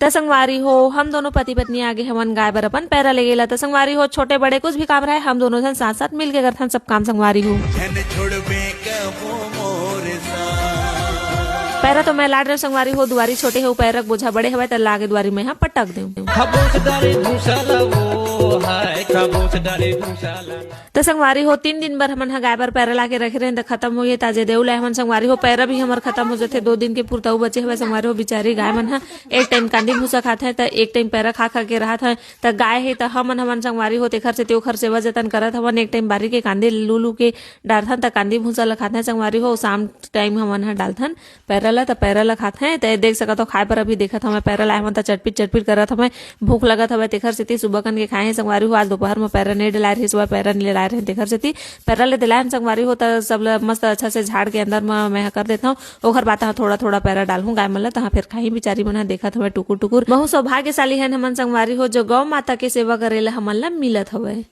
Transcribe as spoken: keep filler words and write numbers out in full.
त संगवारी हो, हम दोनों पति पत्नी आगे हवन गाय बर अपन पैरा लेगे ला। त संगवारी हो, छोटे बड़े कुछ भी काम रहे, हम दोनों झन साथ साथ मिलके करथन सब काम संगवारी हो। पैरा तो मैं लाड रहे संगवारी हो, दुआरी छोटे हो, पैरा के बोझा बड़े हवय, त लागे दुआरी मैं हा पटक देव। त संगवारी हो, तीन दिन बर हमन ह गाय बर पैरा लाके रखे रहेन, त खत्म हो गे। ताजे देव लाए हमन संगवारी हो, पैरा भी हमर खत्म हो जथे। दो दिन के पुरताऊ बचे हवय संगवारी हो, बिचारी गाय मन ह एक टाइम कांदी भूसा खाथे, त एक टाइम पैरा खा खा के रहत हवय। त गाय हे, त हमन हमन संगवारी हो, तेखर सेती ओखर सेवा जतन करत हवन। एक टाइम बारी के कांदी लू लू के डारथन, त कांदी भूसा ल खाथे संगवारी हो। शाम टाइम हमन ह डालथन पैरा ला, त पैरा ला खाथे। त देख सकत हो, खाए बर अभी देखत हवय, पैरा लाए हमन त चटपिट चटपिट करत हवय, भूख लगत हवय, तेखर सेती सुबह कन के खाए हे संगवारी हो। आज दोपहर म पैरा नइ डलाए रहिस, सुबह पैरा नइ लाए रहे, तेखर सेती पैरा ले दिलाए हन संगवारी हो। त सब ल मस्त अच्छा से झाड़ के अंदर म मैं ह कर देथव, ओखर बाद तहाँ थोड़ा थोड़ा पैरा डालहूँ गाय मन ल, तहाँ फेर खाही। बिचारी मन ह देखत हवय टुकुर टुकुर। बहुत सौभाग्यशाली हन हमन संगवारी हो, जो गौ माता के सेवा करे ल हमन ल मिलत हवय।